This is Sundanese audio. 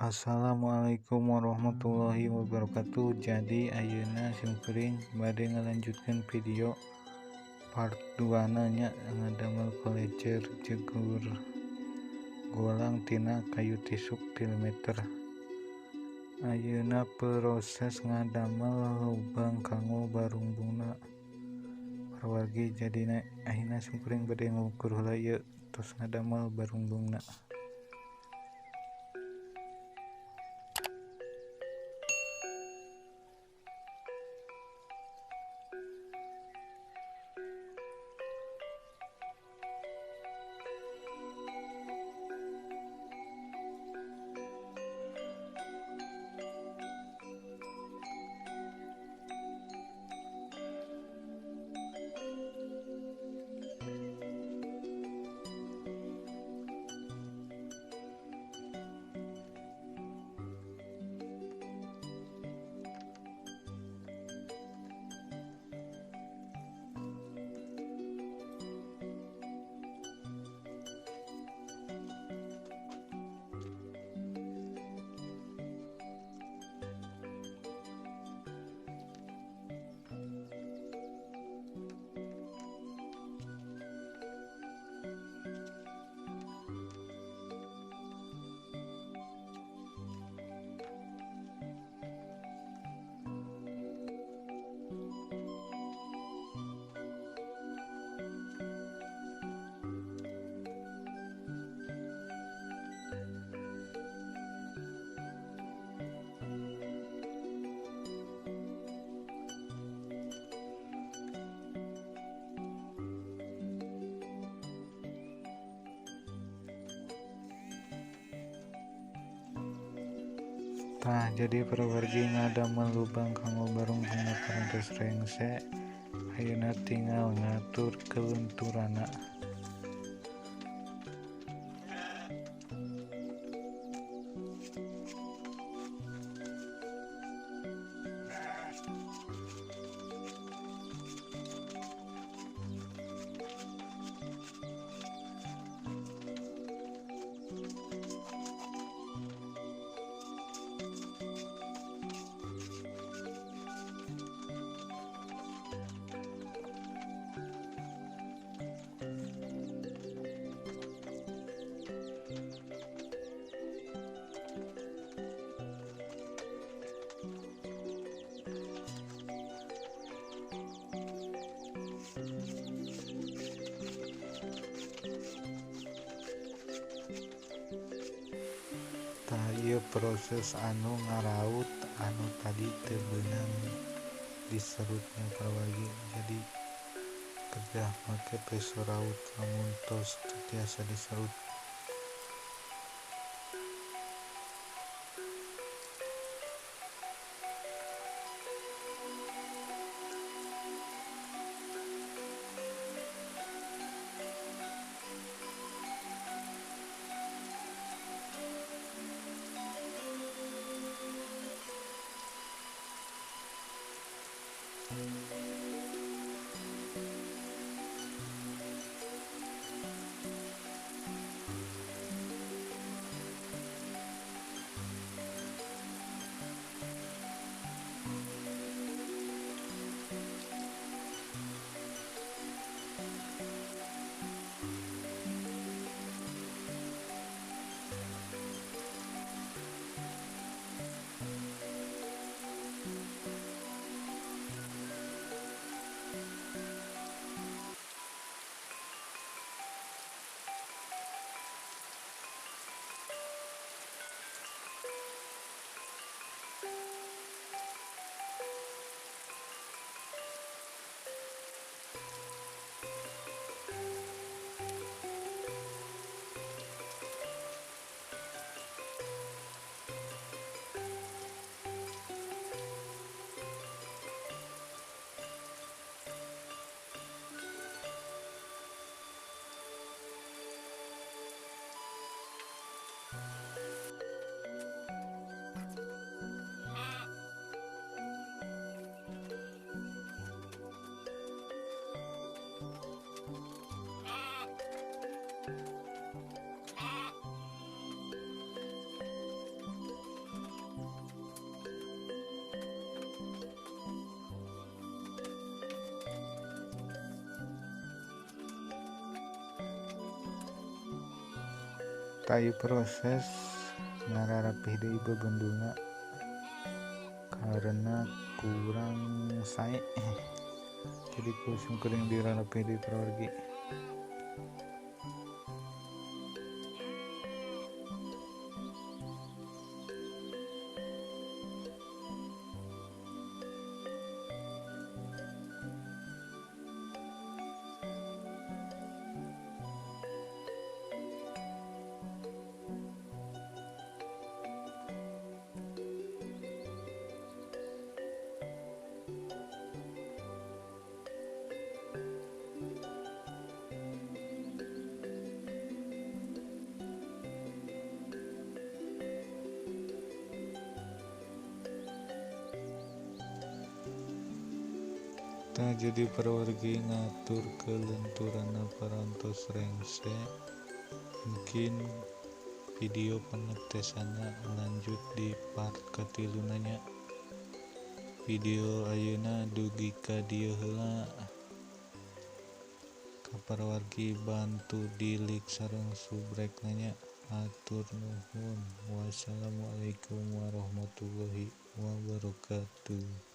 Assalamualaikum warahmatullahi wabarakatuh. Jadi ayeuna simkuring bade ngalanjutkeun video part 2 na nya ngadamel kolecer jegur golang tina kayu tisuk 3 meter. Ayeuna proses ngadamel lubang kanggo barungbungna wargi. Jadina ayeuna simkuring bade ngukur heula ieu tos ngadamel barungbungna. Tah jadi parawargi ngadamel lubang kanggo barungbungna parantos rengse. Ayeuna tinggal ngatur kelunturanna. Tah ieu proses anu ngaraut anu tadi teu beunang diserutnya parawargi. Jadi kedah make peso raut lamun tos teu tiasa diserut. Tah proses ngararapih deui bebendulna karena kurang sae, jadi ku simkuring dirarapih deui parawargi. Tah jadi parawargi ngatur kelenturanna parantos rengse. Mungkin video pengetesanna lanjut di part katiluna nya. Video ayeuna dugi ka dieu heula. Ka parawargi bantu di like sareng subrek nanya. Hatur nuhun. Wassalamualaikum warahmatullahi wabarakatuh.